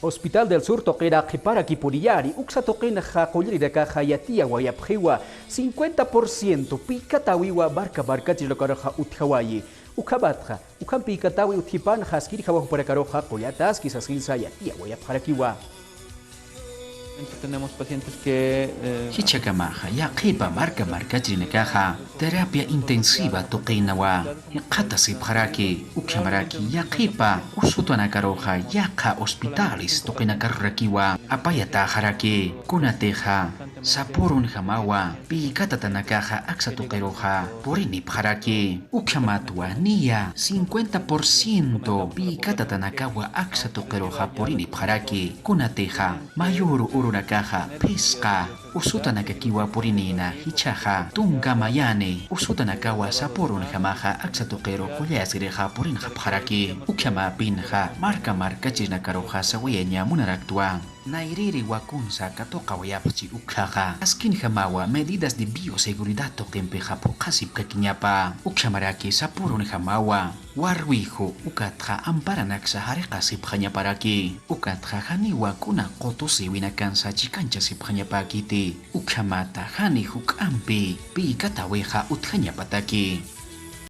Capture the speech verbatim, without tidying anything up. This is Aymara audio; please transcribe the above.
Hospital del Sur tuqina qhiparakipuniñäni, uksa tuqinxa qullirinakaxa yatiyawayapxiwa cincuenta por ciento pïkatäwiwa marka markachirinakaruxa utjawayi. Ukhamatxa, ukham pïkatäwi utjipanxa askinjamaw jupanakaruxa qullataski sasinsa yatiyawayapxarakiwa. Tenemos pacientes que, eh, Jichhakamaxa, yaqhipa marka markachirinakaxa terapia intensiva tuqinawa jikxatasipxaraki, ukhamaraki yaqhipa usutanakaruxa yaqha hospitales tuqinakarurakiwa apayatäxaraki, kunatixa sapürunjamawa pïkatatanakaxa aksa tuqiruxa purinipxaraki. Ukhamatwa niya cincuenta por ciento pïkatatanakawa aksa tuqiruxa purinipxaraki, kunatixa mayüru urunakaxa phisqa usutanakakiwa purinïna, jichhaxa tunka mayani usutanakawa sapürunjamaxa aksa tuqiru qullasirixa purinxapxaraki. Ukhamäpinxa marka markachirinakaruxa sawayaña munaraktwa. Nayrïri wakunsa katuqawayapxchi ukkhaxa, askinjamawa medidas de bioseguridad tuqimpixa phuqhasipkakiñapa. Ukhamaraki sapürunjamawa warwiju ukatxa amparanaksa jariqasipxañaparaki. Ukatxa janiwa kuna qutusïwinakansa chikanchasipxañapäkiti. Ukhamata jani juk'ampi pïkatäwixa utjañapataki.